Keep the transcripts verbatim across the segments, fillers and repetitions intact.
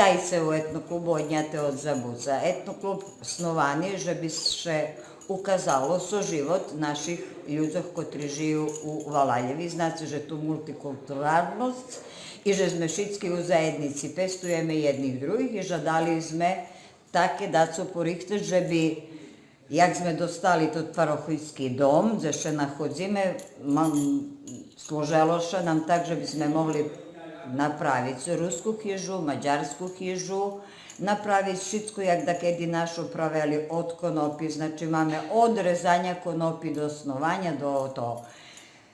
Ай се у етноклубу одняте од забуца. Етноклуб сновани же би ше указало соживот наших людзох котри жию у Валалєви, значи же ту мултикултуралносц и же зме шицки у заєднїци, пестуєме єдних других и жадали зме таке дацо порихтац же би Як зме достали тот парохийски дом, дзе ше находзиме, ма-, сложело ше нам так же би зме могли направиц руску хижу, мадярску хижу, направиц шицко як дакеди нашо правели од конопи, значи маме од резаня конопи до снованя, до того.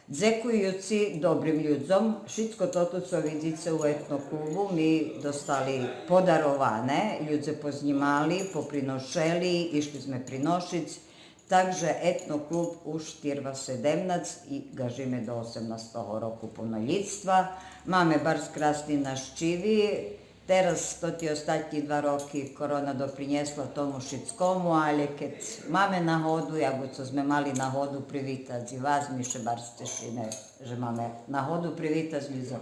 Дзекуюци добрим людзом, шицко тото цо видзице у етноклубу, ми достали подароване, людзе познїмали, поприношели, ишли зме приношиц. Так же етноклуб уж тирва седемнац и гажиме до осемнастого року повнолїтства. Маме барз красни нащиви, Тераз, тоти остатнї два роки, корона допринєсла тому шицкому, алє кед маме нагоду, як цо зме мали нагоду привитац и вас, ми ше барз цешиме же маме нагоду привитац людзох.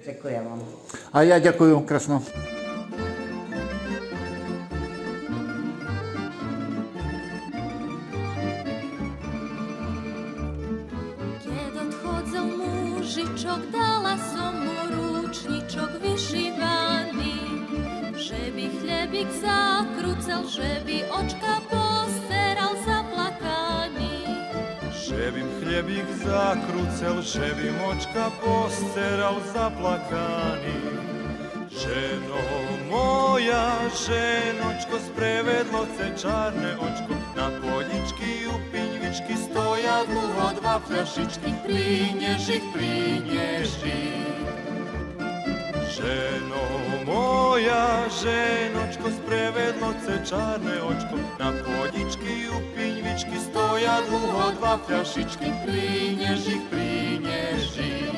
Дзекуєм вам. А я дякую красно. Кед одходзел мужичок, дала сом му ручнїчок вишивани, же би хлєбик закруцел, же би очка посцерал заплакани. Же бим хлєбик закруцел, же бим очка посцерал заплакани. Жено моя, женочко, спреведло це чарне очко, на полїчки у пиньвички стоя длуго два фляшички, принєш их, принєш их. Жено моя, женочко, спреведло це чарне очко, на полїчки у пиньвички стоя длуго два фляшички, принєш их, принєш их.